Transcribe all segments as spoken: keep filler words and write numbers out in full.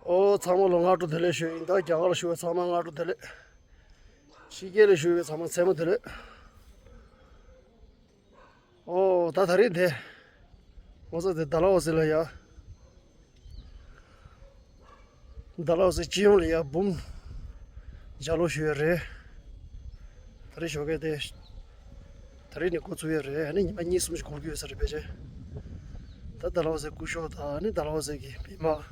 ཨོ་ཚང་མ་ལ་སྔ་དྲོ་བདེ་ལེགས་ཞུ་ཡིན། ད་རྒྱ་གར་ལ་བཞུགས་པའི་ཚང་མ་སྔ་དྲོ་བདེ་ལེགས། ཕྱི་རྒྱལ་ལ་བཞུགས་པའི་ཚང་མ་མཚན་མོ་བདེ་ལེགས། ཨོ་ད་ད་རེས་དེ་ང་ཚོ་དེ་ཌལ་ཧོ་སི་ལ་ཡ། ཌལ་ཧོ་སི་སྤྱི་ཡོངས་ལ་ཡ་འབུམ་ལྗགས་ལོག་ཞུ་ཡ་རེད། ད་རེས་ཞོགས་ཀས་དེ། ད་རེས་ནས་འགོ་ཚུགས་ཡ་རེད། ཨ་ནི་ཉི་མ་གཉིས་གསུམ་ཞིག་འགོར་གྱི་ཡོད་ས་རེད་ཕལ་ཆེར། ད་ཌལ་ཧོ་སི་སྐུ་ཞབས་དང་ཨ་ནི་ཌལ་ཧོ་སི་གི་མི་མང་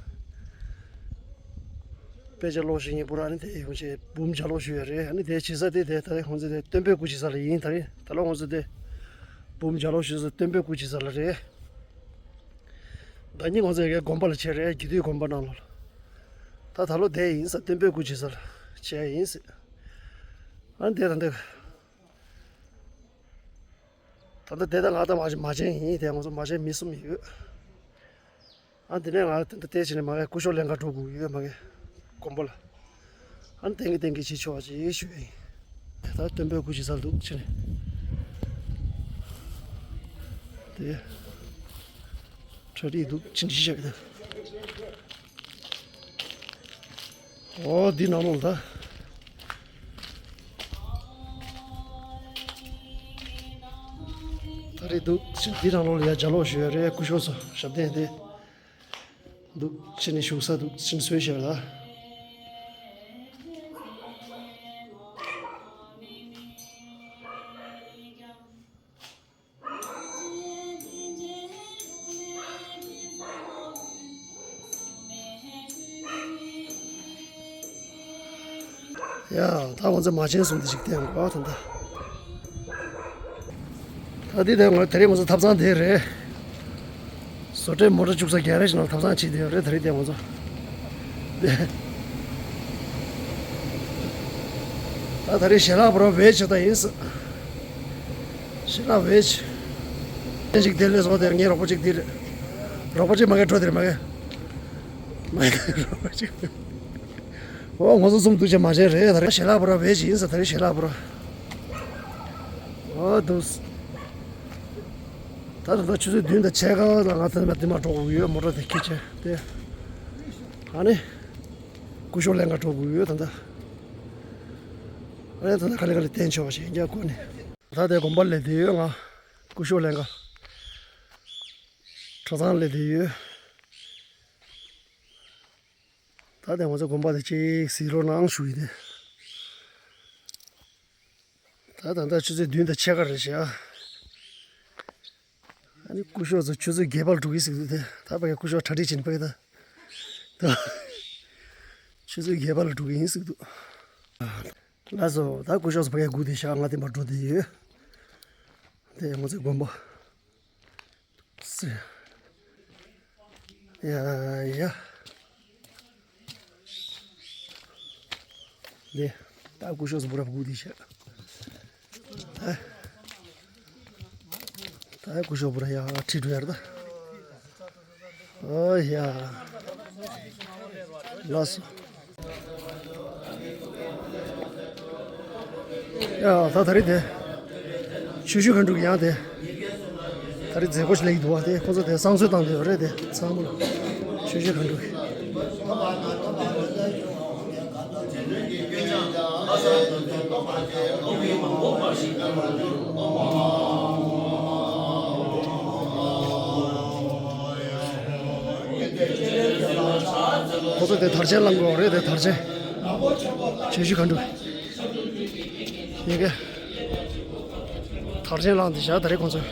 དཔེ་ཆ་ཀློག་བཞིན་ཡིན་པོ་ར། ཨ་ནི་དེ་ཡོང་ཆེད་འབུམ་ལྗགས་ལོག་ཞུ་ཡ་རེད། ཨ་ནི་དེ་བྱེད་ས་དེ་དེ་ད་རེས་ཁོང་ཚོ་དེ་སྟོན་པའི་སྐུ་བྱེད་ས་ལ་ཡིན། ད་རེས་ད་ལོ་ཁོང་ཚོ་དེ་འབུམ་ལྗགས་ལོག་ཞུ་ས་སྟོན་པའི་སྐུ་བྱེད་ས་ལ་རེད། ཟླ་ཉིན་ཁོང་ཚོ་ཡ་གི་དགོན་པ་ལ་བྱེད་རེད། རྒྱུད་སྟོད་དགོན་པ་ནང་ལ། ད་ད་ལོ་དེ་ཡིན་ས་སྟོན་པའི་སྐུ་བྱེད་ས་ལ་བྱེད་ཡ་ཡིན་ཟེར། ཨ་ནི་དེ་ད་འདི། ད་ལྟ་དེ་ད་ང་ད་མ་མ་བྱན་ཡིན། དེ་ང་ཚོ་མ་བྱན་མི་གསུམ་ཡོད། ཨ་འདི་ནས་ང་ད་ལྟ་དེ་བྱས་ནས་མ་གི་སྐུ་ཞབས་ལྷན་ཁང་འགྲོ་དགོས་ཡོད་མ་གི་དགོན་པ་ལ། ཨ་ནི་དེང་གི་དེང་གི་བྱེད་ཆོག་ཅེས་ཞུ་ཡིན། དེ་ད་སྟོན་པའི་སྐུ་བྱེད་ས་འདུག་བྱས་ནས། དེ་གྲ་སྒྲིག་འདུག་བྱས་ནས་ཞིག་བྱ་གི་ད། ཨོ་འདི་ནང་ལོགས་ལ་ད། ད་རེས་འདུག་ཕྱིན་འདི་ནང་ལོགས་ལ་ཡ་ལྗགས་ལོག་ཞུ་ཡ་རེད། སྐུ་ཞབས་ཚོ་ཞབས་བརྟན་དེ་འདུག་ཕྱིན་ནས་བཞུགས་ས་འདུག་ཕྱིན་བཟོས་བཞག་ལ། ཡ་ད་ང་ཚོ་མ་བྱན་གསུམ་དེ་ཞིག་བསྟན་དགོས་ད་ལྟ། ད་འདི་དེ་ང་དེ་རིང་ང་ཚོ་ཐབ་ཚང་དེ་རེད། བཟོ་གྲྭའི་མོ་ཊ་བཅུག་ས་ག་རེ་ཞིག་ནང་ཐབ་ཚང་ཆེ་དེ་རེད། ད་རེས་དེ་ང་ཚོ་ད་ད་རེས་ཞལ་ལག་པོ་ར་བེ་ཇི་ད་ཡིན་ས། ཞལ་ལག་བེ་ཇི། ཅན་ཞིག་དེ་ལས་བཟོ་དེར་ངའི་རོགས་པ་ཅིག་དེ་རེད། རོགས་པ་ཅིག་མ་གི་འགྲོ་དེར་མ་གི། མ་གི་རོགས་པ་ཅིག། ཨོ་ང་ཚོ་གསུམ་འདུག་ཅེས་མ་བྱན་རེད། ད་རེས་ཞལ་ལག་པོ་ར་བེ་ཇི་ཡིན་ས། ད་རེས་ཞལ་ལག་པོ་ར། ཨོ་འདུག་ད་ད་ལྟ་ཆུ་ཚོད་བདུན་དང་ཕྱེད་ཀ་ལ་ང་ཚོ་འདི་མ་འགྲོ་དགོས་ཡོད། མོ་ཊ་དེ་ཁྱེར་བྱས་དེ། ཨ་ནི། སྐུ་ཞབས་ལྷན་ཁང་འགྲོ་དགོས་ཡོད་ད་ལྟ། ཨ་ནི་ད་ལྟ་ག་ལེ་ག་ལེ་བསྟན་ཆོག་ཞེས་རྒྱ་སྒོ་ནས། ད་ལྟའི་དགོན་པ་ལས་དེ་ཡོད་ང་། སྐུ་ཞབས་ལྷན་ཁང་། གྲྭ་ཚང་ལས་དེ་ཡོད། ད་ལྟའི་ང་ཚོ་དགོན་པ་དེ་གཅིག་གཟིགས་རོགས་གནང་ཞུ་ཡི་དེ། ད་ད་ལྟ་ཆུ་ཚོད་བདུན་དང་ཕྱེད་ཀ་རེད་ཤག་ཨ་ནི་སྐུ་ཞབས་ཚོ་ཆུ་ཚོད་བརྒྱད་པ་ལ་འགྲོ་གི་ཟེར་གི་འདུག་དེ་ད་ཕ་གི་སྐུ་ཞབས་གྲ་སྒྲིག་བྱེད་ནི་ཕ་གི་ད། ད་ཆུ་ཚོད་བརྒྱད་པ་ལ་འགྲོ་གི་ཡིན་ཟེར་གི་འདུག་ལགས་སོ། ད་སྐུ་ཞབས་ཚོ་ཕ་གི་སྒུག་བསྡད་ཤག་ང་དེ་མར་འགྲོ་བསྡད་ཡོད། དེ་ང་ཚོའི་དགོན་པ། ཡ་ཡ། ལེ། ད་སྐུ་ཞབས་སུ་བུ་རབ་སྒུག་བསྡད་ཤག་ད་སྐུ་ཞབས་བུ་ར་ཡ་ཁྲིད་འགྲོ་ཡར་ད། ཨོ་ཡ། ལགས་སོ། ཡ་ད་ད་རེས་དེ། ཆུ་ཤུར་མཁའ་འགྲོ་གི་ཡང་དེ། ད་རེས་མཛད་སྒོ་ཞིག་སླེབས་ཀྱི་འདུག་བ། དེ་ཁོང་ཚོ་དེ་བསང་གསོལ་བཏང་བསྡད་པ་རེད་དེ་ཚང་མ་ལ། ཆུ་ཤུར་མཁའ་འགྲོ་གི། ཁོ་ཚོ་དེ་དར་ཆེན་བླངས་དགོས་རེད་དེ་དར་ཆེན། ཆུ་ཤུར་མཁའ་འགྲོ། ཡིན་གྱི། དར་ཆེན་བླངས་དེ་བཞག་ད་རེས་ཁོ་ཚོས།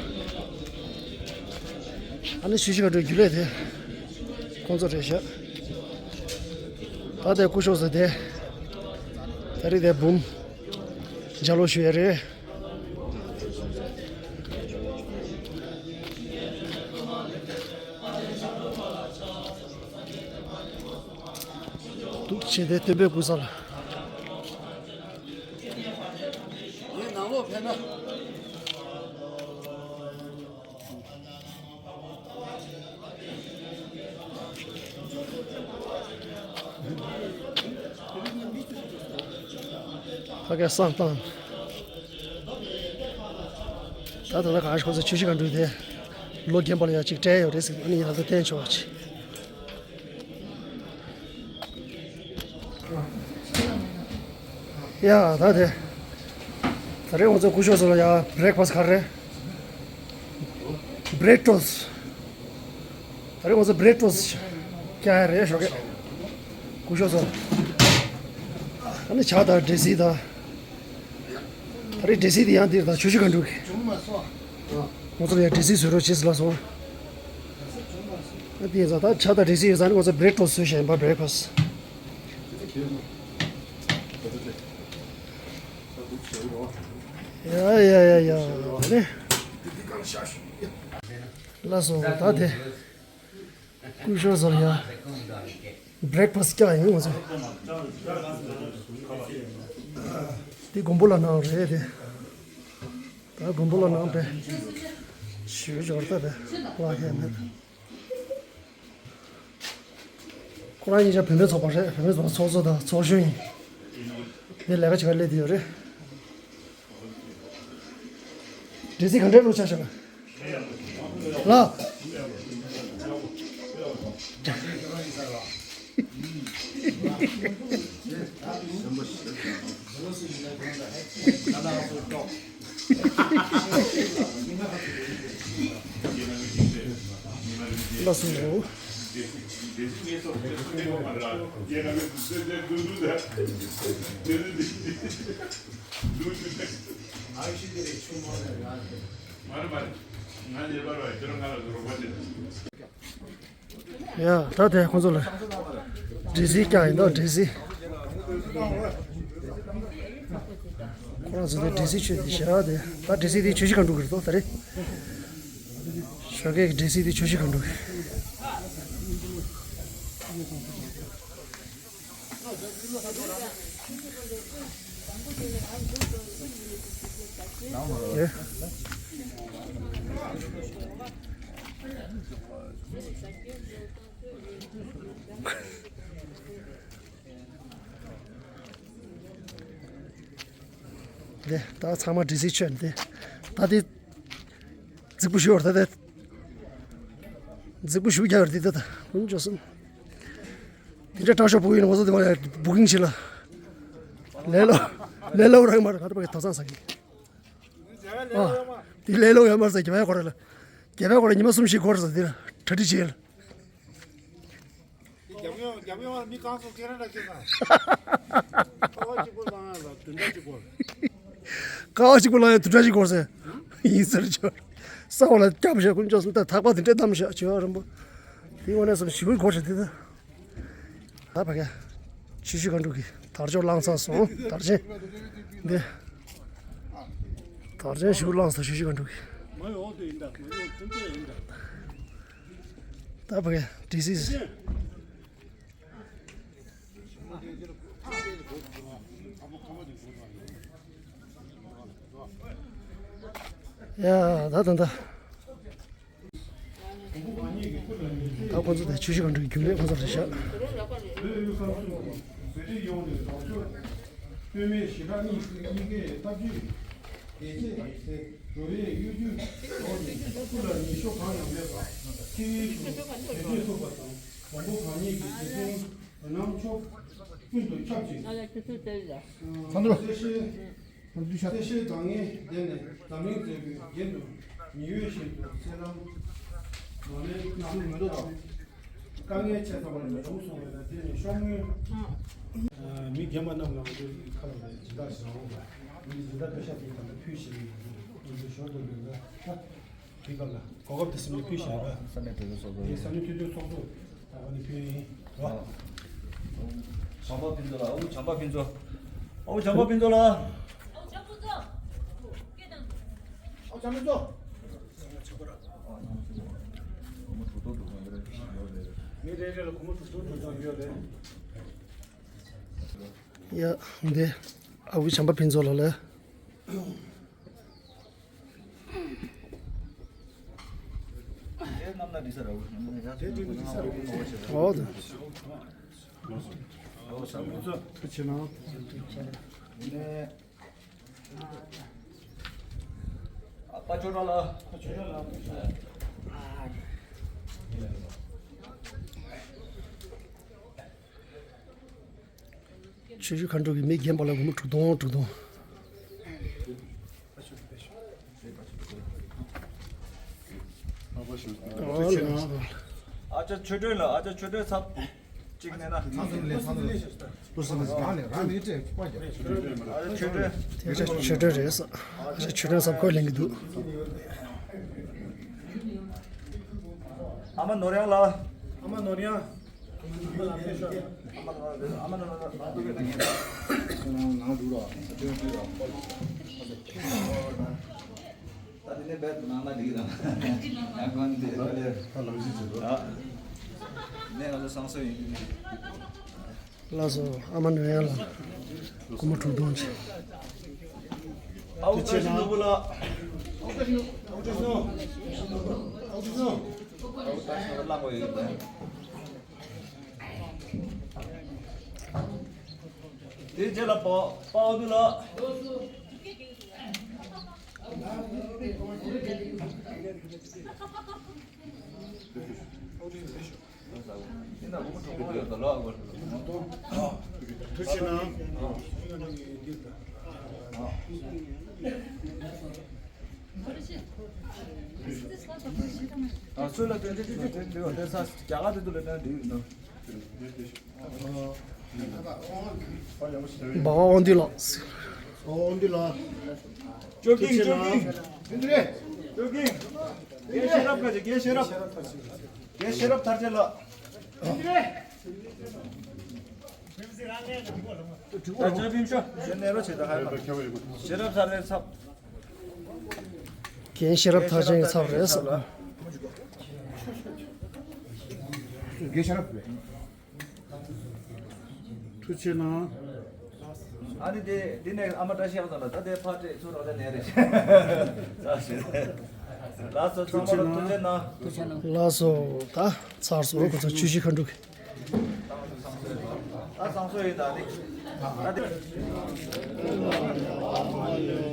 ཨ་ནི་ཆུ་ཤུར་མཁའ་འགྲོའི་རྒྱུན་ལས་དེ། ཁོ་ཚོ་རེད་བཞག་ད་དེ་སྐུ་ཞབས་ཚོ་དེ། ད་རེས་དེ་འབུམ། ལྗགས་ལོག་ཞུ་ཡ་རེད། འདུག་བྱས་ཏེ་སྟོན་པའི་སྐུ་ས་ལ། ཡིན་ནང་ལོགས་ཕེབས་ན། ཕ་གིར་བསང་བཏང་། ད་ད་ལྟ་ག་ཤོག་ཚོ་ཆུ་ཤུར་མཁའ་འགྲོ་དེ། ལོ་རྒན་པ་ལ་ཡང་ཅིག་སྤྲད་ཡོད་རེད་ཟེར་ཨ་ནི་ཡིན་ན་ད་བསྟན་ཆོག་ཅིག་ཡ་ད་དེ། ད་རེས་ང་ཚོ་སྐུ་ཞབས་ཚོ་ལ་ཡ་བྷི་རེག་ཕ་སི་ག་རེ་རེད། བྷི་རེཌ་ཊོ་སི་ཊི། ད་རེས་ང་ཚོ་བྷི་རེཌ་ཊོ་སི་ཊི་བཀྱག་ཡ་རེད་ཞོགས་ཀས། སྐུ་ཞབས་ཚོ། ཨ་ནི་ཇ་དང་འབྲས་སིལ་དང་། ད་རེས་འབྲས་སིལ་དེ་ཡང་འདིར་དང་ཆུ་བཞི་སྒང་དྲུག་གི། ང་ཚོ་ལ་ཡང་འབྲས་སིལ་བཟོས་རོགས་བྱེད་ཟེར་ལབ་སོང་། ཨ་དེ་ཡིན་ཙང་ད་ཇ་དང་འབྲས་སིལ་ཡོད་ཙང་ནི་ང་ཚོ་བྷི་རེཌ་ཊོ་སི་ཊི་བཟོས་བཞག་ཡིན་པ། བྷི་རེག་ཕ་སི། ཡ་ཡ་ཡ་ཡ། ད་ནི། ལགས་སོ་ད་དེ། སྐུ་ཞབས་ཚོ་ལ་ཡ། བྷི་རེག་ཕ་སི་བཀྱག་ཡིན་ང་ཚོ། འདི་མགོན་པོ་ལགས་གནང་རེད་དེ། ད་མགོན་པོ་ལགས་གནང་པས། ཞུ་འབྱོར་ད་པས་ལག་ཁྱེར་མེད། ཁོ་རང་གཉིས་ཆ་བུད་མེད་ཚོགས་པ་རེད། བུད་མེད་ཚོགས་པ་ཚོགས་གཙོ་དང་ཚོགས་གཞོན་ཡིན། འདི་ལས་ཀ་བྱེད་ག་སླེབས་བསྡད་ཡོད་རེད། འབྲས་སིལ་ག་འདྲས་བླུགས་ཆ་བཞག་ལ། ལགས་སོ། ཡ་ད་དེ་ཁོང་ཚོ་ལ་འབྲས་སིལ་བཀྱག་ཡིན་ད། འབྲས་སིལ། ཁོ་རང་ཚོ་དེ་འབྲས་སིལ་མཆོད་དེ་ཞེ་དྲག་དེ། ད་འབྲས་སིལ་དེ་ཆུ་བཞི་སྒང་དྲུག་གི་རེད་དོ་ད་རེས། ཞོགས་ཀས་ཀྱི་འབྲས་སིལ་དེ་ཆུ་བཞི་སྒང་དྲུག་གི། ཨེ། དེ་ད་ཚང་མ་འབྲས་སིལ་མཆོད་དེ། ད་དེ། རྫིག་པོ་ཞུ་བར་ད་དེ། རྫིག་པོ་ཞུ་རྒྱག་བར་དེ་ད་ད་ཀུན་ཅོ་སོང་། དེ་འདྲ་དྲག་ཤོས་བུ་ཡིན་ན་ང་ཚོ་དེ་བ་བུ་ཀིང་བྱེད་ལ། ལས་ལོ། ལས་ལོ་རག་མ་རེད། ང་ཚོ་བ་གི་དོ་ཚང་ས་གི། ཨ། དེ་ལས་ལོ་ཡོད་མ་རེད་ཟེར། རྒྱ་བལ་ཁོ་རེ་ལ། རྒྱ་བལ་ཁོ་རེ་ཉི་མ་གསུམ་བཞི་འགོར་ཟེར་དེ་ལ་གྲ་སྒྲིག་བྱེད་ལ། རྒྱབ་ཡོང་རྒྱབ་ཡོང་མི་རྐང་སོ་ཁེ་ར་འདྲ་ཁེ་ས། ཀ་བ་གཅིག་པོ་བླངས་ཡ་ལ་བདུན་ཕྲག་གཅིག་འགོར། ཀ་བ་གཅིག་པོ་ལ་ཡང་བདུན་ཕྲག་གཅིག་འགོར་ཟེར། ཡིན་ཟེར་ཆོག་ས་འོག་ལ་སྐྱབས་བཞག་ཀུན་ཅོག་སུམ་ད་ཐག་པ་དེ་འདྲས་བསྣམས་བཞག་བྱེ་བ་རིན་པོ། དེ་ངོ་ནས་སོང་ཞི་བའི་སྒོར་བྱེད་དེ་ད། ད་ཕ་ག་ཆུ་བཞི་སྒང་དྲུག་གི་དར་ལྕོག་བླངས་ཚར་སོང་། དར་ཆེན། འདི། དར་ཆེན་ཞུ་བླངས་སོང་། ཆུ་བཞི་སྒང་དྲུག་གི། མ་ཡོང་དུ་ཡིན་ད། མ་ཡོང་ཁུངས་ཚོད་ཡིན་ད། ད་ཕ་ག་འབྲས་སིལ། ཡ་ད་ད་ད། ད་ཁོང་ཚོ་དེ་ཆུ་བཞི་སྒང་དྲུག་གི་རྒྱུན་ལས་ཁོང་ཚོ་རེད་ཤག་བོད་མིའི་ཞི་བདེ་གཉིས་གཉིས་ཀའི་འཐབ་ཇུས་ཀྱི་རྒྱལ་གཅེས་ཟེར་འགྲོ་བའི་གཡོ་སྒྱུ་འོག་ནས་སྐུ་ལ་ཉེས་ཤོས་གང་ཡང་མེད་པར་ཁྱེད་ཡུལ་གཞུང་བོད་སྤྱི་ཚོགས་པ་དང་མགོན་པོ་གང་ཉིད་ཀྱི་བདེ་དོན་བོད་ནང་ཕྱོགས་ཀུན་ཏུ་ཁྱབ་ཅིང་། ཁོང་ཚོ་སེར་ཤེས། སེར་ཤེས་འདང་ངེས་ལྡན་ནས་འཛམ་གླིང་མཛེས་པོའི་རྒྱན་དུ་ཉི་འོད་བཞིན་དུ་གསལ་ལམ་ནོར་ལས་གནང་མི་འདུག་དང་། དཀའ་ངལ་ཆེ་ཙམ་ལ་འབྱུང་སོང་བས་ན། དེ་ནི་ཤོག་ངོས། མི་རྒན་པ་རྣམས་ལ་ང་ཚོའི་ཁ་ལ་སྦྱིན་བདག་ཞིག་རང་དབང་དང་མི་སྦྱིན་བདག་པེ་ཤག་དེ་ཁ་ལ་ཕུལ་ཞིག་ཡིན། ང་ཚོའི་ཞོར་དུ་ཡོད་ན་ད་དེ་སྐབས་ལ་གོ་སྐབས་དེ་སེམས་ནས་ཕུལ་ཞིག་ཡོད་ན། ས་གནས་གྲོས་ཚོགས་ཚོགས་གཙོ། ས་གནས་འཐུས་མི་ཚོགས་གཙོ། ད་ཨ་ནི་ཕུལ་ཡིན་རོ། བྱམས་པ་ཕུན་ཚོགས་ལ། ཨ་ཁུ་བྱམས་པ་ཕུན་ཚོགས། ཨ་ཁུ་བྱམས་པ་ཕུན་ཚོགས་ལ། ཨ་ཁུ་བྱམས་པ་ཕུན་ཚོགས། མི་རེ་རེ་ལ་སྒོར་མོ་དྲུག་སྟོང་དྲུག་སྟོང་ཡོད་རེད། ཡ་འདི་ཨ་ཁུ་བྱམས་པ་ཕུན་ཚོགས་ལ་ལ། ཨོ་ད། ཆུ་བཞི་མཁའ་འགྲོ་གི་མི་རྒན་པ་ལ་སྒོར་མོ་དྲུག་སྟོང་དྲུག་སྟོང་། ཨ་ཅག་ཆོས་སྒྲོན་ལ། ཨ་ཅག་ཆོས་སྒྲོན་ཚབ་གཅིག་ནས་ན། ཨ་ཅག་ཆོས་སྒྲོན། ཨ་ཅག་ཆོས་སྒྲོན་རེད་ས། ཨ་ཅག་ཆོས་སྒྲོན་ཚབ་ཁོས་ལེན་གི་འདུག། ཨ་མ་ནོར་གཡང་ལ། ཨ་མ་ནོར་གཡང་། ད་དེ་ནས་བས་ནང་ན་འགྲིག་ར། ང་གོན་དེ་ལ་ལེ། ད་ལམ་གཞི་བྱེད་དོ། ནས་ང་ཚོ་བསང་གསོལ་ཡིན། ལགས་སོ། ཨ་མ་ནོར་གཡང་ལ་སྒོར་མོ་དྲུག་སྟོང་ཅིག། ཨའུ་ཏ་ཤི་ནོར་བུ་ལགས། ཨའུ་ཏ་ཤི་ནོར་བུ་ལགས་ངོ་ཡོད། དེ་རྗེས་ལ་པ་པའོ་ཏུ་ལགས། ཨ་སུ་ལ་དོན་དེ་དེ་དེ་དེ་དེ་ས་རྒྱ་གར་དེ་དུ་ལ་དོན་དེ་ཡོད་ནོ། འབའ་དབང་འདུས་ལགས། ཨོ་འདི་ལ། ཅོ་ཀིང་ཅོ་ཀིང་། འདི་རེད། ཅོ་ཀིང་། རྒན་ཤེས་རབ་ག་ཅི། རྒན་ཤེས་རབ། རྒན་ཤེས་རབ་ཐར་རྒྱས་ལགས། ད་ཅོ་ཀིང་ཤོ། ཞེ་ནེ་རོ་ཆེ་ད་ཧ་ཡ། ཤེས་རབ་ཐར་རྒྱས་ཚབ། རྒན་ཤེས་རབ་ཐར་རྒྱས་ཚབ་རེད་ཟེར། རྒན་ཤེས་རབ་རེད། ཐུགས་རྗེ་གནང་། ཨ་ནི་དེ་འདི་ནས་ཨ་མ་བཀྲ་ཤིས་ཡག་ཚང་ལ་ད་དེ་ཕར་སྤྲད་ཚུར་རོགས་ད་ནས་རེད། ལགས་སོ་ཚང་མ་ལ་ཐུགས་རྗེ་གནང་། ལགས་སོ། ད་ཚར་སོང་། ཁོ་ཚོ་ཆུ་བཞི་མཁའ་འགྲོ་གི། ད་བསང་གསོལ་ཡིན་ད་ནི། ད་དེ། ཡ་ད།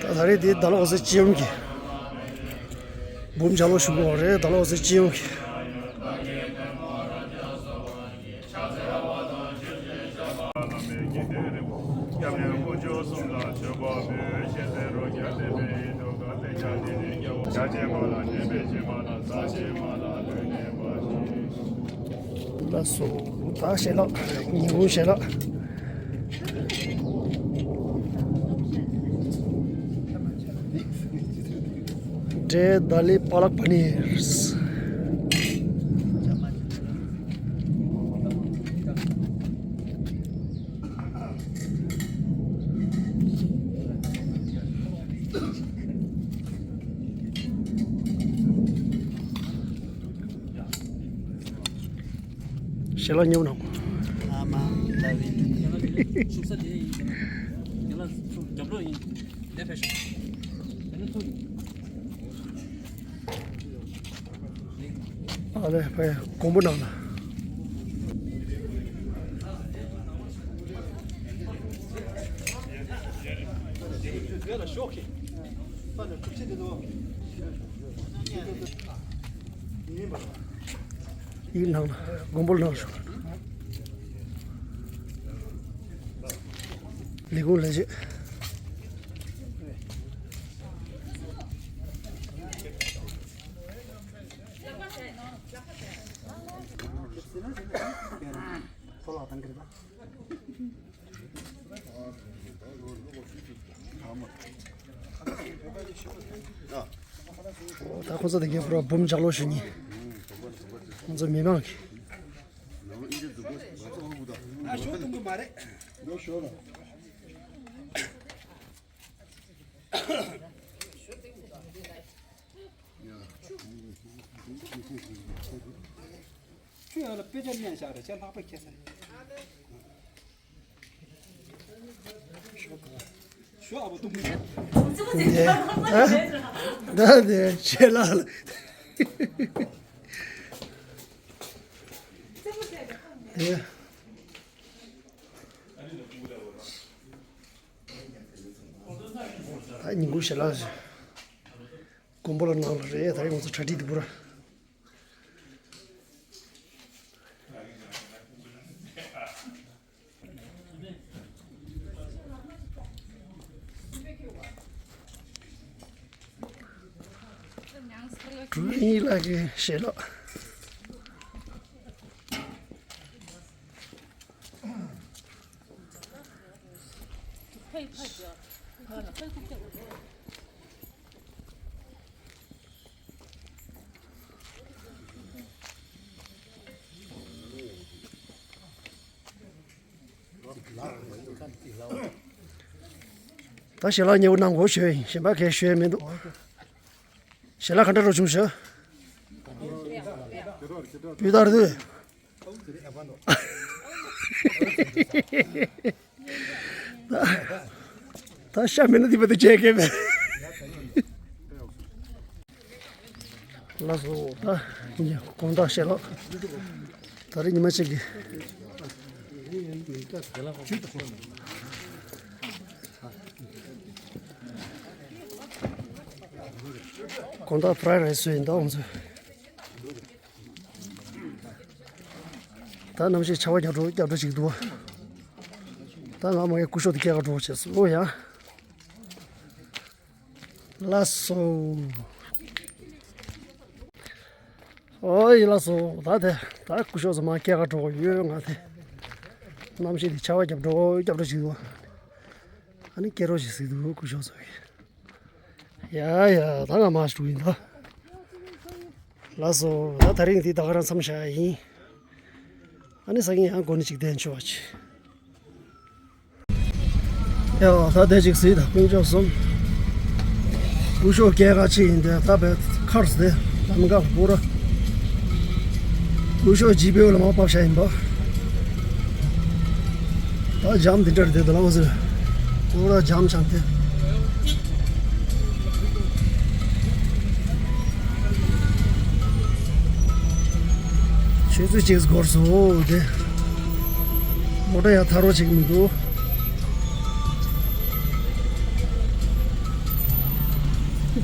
ད་ད་རེས་འདི་ད་ལོ་ཟེར་སྤྱི་ཡོངས་ཀྱི་འབུམ་ཆ་ལོ་ཞུ་གོ་རེད། ད་ལོ་ཟེར་སྤྱི་ཡོངས་ཀྱི། ལགས་སོ། ད་ཞལ་ལག་ཉིན་གུང་ཞལ་ལག། འབྲས་ད་ལི་པ་ལག་པ་ནིར། ཞལ་ལག་མཉེས་པོ་གནང་། ཨ་མ་ལ་བི། ཞུགས་ས་དེ་ཡིན་ཟེར་ན། ཡན་ལག་ཚུར་རྒྱབ་ལོག་ཡིན། ལས་ཕེབས་ཤོག་དེ་ནི་ཚུར་ཡིན། ཨ་ལས་ཕེབས་དགོངས་པ་གནང་ལ། ཡིག་ནང་ལ་དགོངས་པ་གནང་ཞུ། ལས་ཁུངས་ལས་བྱེད། ད་ཁོང་ཚོ་དེ་གའི་པུ་ར་འབུམ་ལྕགས་ལོག་ཞུ་ནི། ཁོང་ཚོ་མི་མང་གི། ཁྱོད་ཡང་ལ་དཔེ་ཆ་ལེན་བཞག་རེད་ཅེས་ལྷག་པར་ཁྱེར་ས་རེད། ཞོ་ཨ་བོ་ཏུ་མི། ད་དེ་ཆེ་ལ་ལ། དེ། ད་ཉིན་གུང་ཞལ་ལག་དགོན་པ་ལ་ནང་ལ་རེད། ད་རེས་ང་ཚོ་གྲ་སྒྲིག་དེ་པུ་ར། གྲུ་གཉིས་ལ་གི་ཞལ་ལག་ད་ཞལ་ལག་མཉེས་པོ་གནང་དགོས་ཞུས་ཡིན། གཞན་པ་གས་ཞུས་མི་འདུག་ཞལ་ལག་ག་འདྲ་རུ་བྱུང་ཞུ། སྤུས་དག་རེད། ད་ཤ་མེད་ན་འདི་བར་དུ་བྱས་ཀྱི་མེད། ལགས་སོ། ད་དགོང་དག་ཞལ་ལག་ད་རེས་ཉི་མ་གཅིག་གི། དགོང་དག་ཕ་རའི་རའི་སི་བཟོས་ཡིན་ད་ང་ཚོས། ད་གནམ་གཤིས་ཆར་པ་རྒྱབ་འགྲོ་རྒྱབ་འགྲོ་ཞིག་འདུག་ད་ང་མ་ངའི་སྐུ་ཞབས་དེ་སྐྱེལ་ག་འགྲོ་བྱས་སོ་ཡ། ལགས་སོ། ཨོ་ཡི་ལགས་སོ། ད་དེ་ད་སྐུ་ཞབས་ཚོ་མ་སྐྱེལ་ག་འགྲོ་གི་ཡོད་ང་དེ། གནམ་གཤིས་དེ་ཆར་པ་རྒྱབ་འགྲོ་རྒྱབ་འགྲོ་ཞིག་འདུག་ཨ་ནི་སྐྱེལ་རོགས་ཞིག་ཟིག་འདུག་སྐུ་ཞབས་ཚོ་གི། ཡ་ཡ་ད་ང་མ་ཞུ་ཡིན་ད། ལགས་སོ། ད་ད་རིང་འདི་ད་ག་རང་མཚམས་བཞག་ཡིན། ཨ་ནི་སང་ཉིན་ཡང་འགོ་ནས་ཅིག་བསྡད་ཆོག་པ་ཅི། ཡ་ད་དེ་ཅིག་གཟིགས་དང་དཀོན་མཆོག་གསུམ། སྐུ་ཞབས་སྐྱེལ་ག་ཅི་ཡིན་དེ་ད་བས་ཁར་སི་དེ་ལམ་ཀ་པུ་ར། སྐུ་ཞབས་ཇི་པི་ཡོ་ལ་མ་བབས་ཤ་ཡིན་པ། ད་འཇམ་འདི་འདྲར་བསྡད་དུ་ལ་འོ་ཟེར། ཁོ་ར་འཇམ་ཆགས་ཏེ། ཆུ་ཚོད་གཅིག་འགོར་སོང་དེ། མོ་ཊ་ཡང་ཐར་རོ་བྱེད་ཀྱི་མི་འདུག་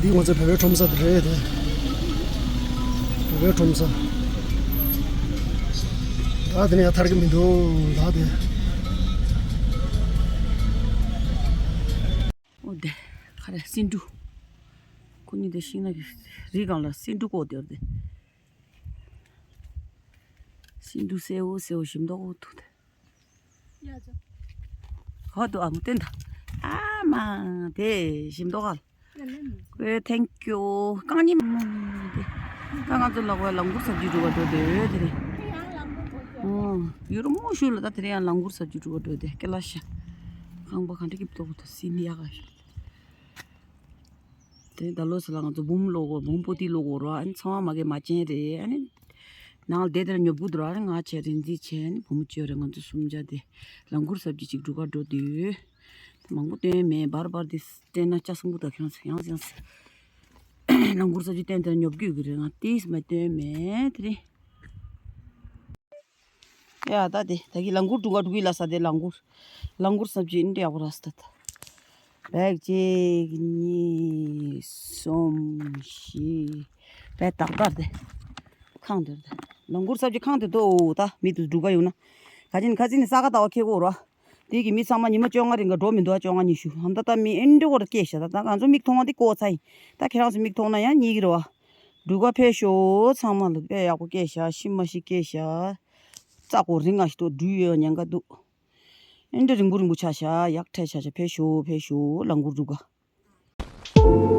འདི་ང་ཚོ་བོད་པའི་ཁྲོམ་ས་དེ་རེད་དེ། བོད་པའི་ཁྲོམ་ས། ད་དེ་ནས་ཡང་ཐར་གྱི་མི་འདུག་ད་དེ། ཨོ་དེ། ག་རེ་སེ་འབྲུ། ཁོ་གཉིས་དེ་ཤིང་ནགས་ཀྱི་རི་སྒང་ལ་སེ་འབྲུ་བཀོག་བསྡད་ཡོད་དེ། སེ་འབྲུ་སེར་པོ་སེར་པོ་ཞིམ་མདོག་པོ་འདུག་དེ། ཧོ་དུ་ཨ་མོ་བསྟན་ད། ཨ་མ་དེ་ཞིམ་མདོག་ག་ལ། ཨེ། Thank you། རྐང་གཉིས་མ་མ་མ་མ་དེ། ད་ང་ཚོ་ལ་གོ་ལ་གུར་སབ་ཇི་སྒྲུག་ག་འགྲོ་དེ་དེ་རེད། ཨོ། ཡུ་རོ་མོ་ཤུ་ལ་ད་དེ་རེད། ཡང་ལ་གུར་སབ་ཇི་སྒྲུག་ག་འགྲོ་དེ་ཀེ་ལ་ཤ། ཁང་པ་གང་འདྲ་སྐྱིད་པོ་འདུག་ད་སི་ནི་ཡག་ག་ཤ། དེ་ད་ལོ་སི་ལ་ང་ཚོ་འབུམ་ལོ་གོ་འབུམ་པོ་ཏི་ལོ་གོ་རོ། ཨ་ནི་ཚང་མ་མ་གི་མ་ཅན་རེད། ཨ་ནི་ནང་ལ་བསྡད་དེ་ཉོབ་གུ་འདུག་ཨ་ནི་ང་བྱས་རིན་འཛིན་བྱས། ཨ་ནི་བུ་མོ་བྱས་རེད། ང་ཚོ་གསུམ་ཆ་དེ་ལ་གུར་སབ་ཇི་ཅིག་སྒྲུག་ག་འགྲོ་དུས། མང་པོ་སྟོན་མེད། བར་བར་དེ་སྟོན་ན་ལྕགས་སྲིན་པོ་དང་ཁྱེད་རང་ཚོ་ཡང་ཡང་ལ་གུར་སབ་ཇི་སྟོན་དེ་ཉོབ་གུ་གི་རེད། ང་ཏིས་མ་སྟོན་མེད་དེ་རེད། ཡ་ད་དེ་ད་གི་ལ་གུར་སྒྲུག་ག་འགྲོ་གི་ལ་ས་དེ་ལ་གུར། ལ་གུར་སབ་ཇི་ཨིན་དྲི་ཡག་པོ་ར་ས་ད་ད། བེག་གཅིག་གཉིས་གསུམ་བཞི། བེག་ཏག་ཏག་དེ། ཁང་དེར་དེ། ལ་གུར་སབ་ཇི་ཁང་དེ་དོ་ད་མི་དུ་སྒྲུག་ག་ཡོང་ན། ག་ཅིན་ཁ་ཅིན་ནི་ས་ག་ལྟ་བ་ཁེ་གོ་ར། དེ་གི་མི་ཚང་མ་ཉི་མ་བཅོ་ལྔ་རིང་ག་འགྲོ་མི་འདུག་ཨ་བཅོ་ལྔ་ཉི་ཤུ་ཧམ་ད་ད་མི་ཨིན་དྲི་གོ་ར་སྐད་ཤ་ད་ད་ང་ཚོ་མིག་མཐོང་བ་དེ་ཀོ་ཚ་ཡིན། ད་ཁྱེད་རང་ཚོ་མིག་མཐོང་ན་ཡང་ཉིག་གི་རེད་བ། སྒྲུག་ག་ཕེབས་ཤོག་ཚང་མ་ལ་དཔེ་ཡག་པོ་སྐད་ཤ་ཤི་མ་ཤི་སྐད་ཤ། རྩ་གོ་རིང་ང་ཞིག་ཏུ་འགྲུལ་ཡོད་ཉེན་ཁ་འདུག་ཨིན་དྲི་རིང་པོ་རིང་པོ་ཆ་ཤ་ཡག་ཕྲད་ཆ་ཤ་ཕེབས་ཤོག་ཕེབས་ཤོག་ལ་གུར་སྒྲུག་ག